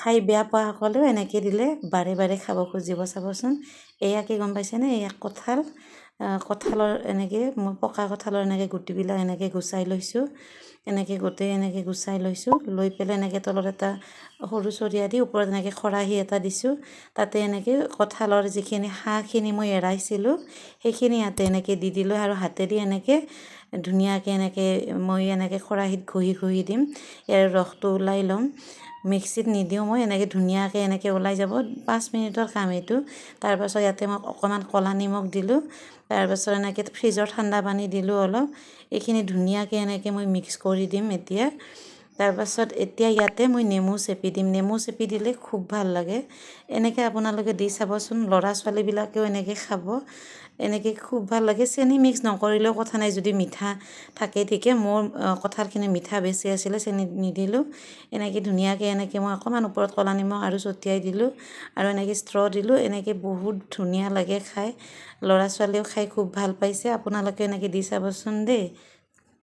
খাই বেয়া পোৱাসকলেও এনেকৈ দিলে বাৰে বাৰে খাব খুজিব, চাবচোন। এয়া কি গম পাইছেনে? এয়া কঁঠাল। কঁঠালৰ এনেকৈ মই পকা কঁঠালৰ এনেকৈ গুটিবিলাক এনেকৈ গুচাই লৈছোঁ। এনেকৈ গোটেই এনেকৈ গুচাই লৈছোঁ। লৈ পেলাই এনেকৈ তলত এটা সৰু চৰিয়া দি ওপৰত এনেকৈ খৰাহী এটা দিছোঁ। তাতে এনেকৈ কঁঠালৰ যিখিনি সাহখিনি মই এৰাইছিলোঁ, সেইখিনি ইয়াতে এনেকৈ দি দিলোঁ আৰু হাতেদি এনেকৈ ধুনীয়াকৈ এনেকৈ মই এনেকৈ খৰাহীত ঘঁহি ঘঁহি দিম। ইয়াৰ ৰসটো ওলাই ল'ম। মিক্সিত নিদিওঁ মই। এনেকৈ ধুনীয়াকৈ এনেকৈ ওলাই যাব। 5 মিনিটৰ কাম এইটো। তাৰপাছত ইয়াতে মই অকণমান ক'লা নিমখ দিলোঁ। তাৰপাছত এনেকৈ ফ্ৰিজৰ ঠাণ্ডা পানী দিলোঁ অলপ। এইখিনি ধুনীয়াকৈ এনেকৈ মই মিক্স কৰি দিম এতিয়া। তাৰপাছত এতিয়া ইয়াতে মই নেমু চেপি দিম। নেমু চেপি দিলে খুব ভাল লাগে। এনেকৈ আপোনালোকে দি চাবচোন। ল'ৰা ছোৱালীবিলাকেও এনেকৈ খাব। এনেকৈ খুব ভাল লাগে। চেনি মিক্স নকৰিলেও কথা নাই, যদি মিঠা থাকে ঠিকে। মোৰ কঁঠালখিনি মিঠা বেছি আছিলে, চেনি নিদিলোঁ। এনেকৈ ধুনীয়াকৈ এনেকৈ মই অকণমান ওপৰত ক'লা নিমখ আৰু ছটিয়াই দিলোঁ আৰু এনেকৈ ষ্ট্ৰ' দিলোঁ। এনেকৈ বহুত ধুনীয়া লাগে খাই। ল'ৰা ছোৱালীয়েও খাই খুব ভাল পাইছে। আপোনালোকে এনেকৈ দি চাবচোন দেই।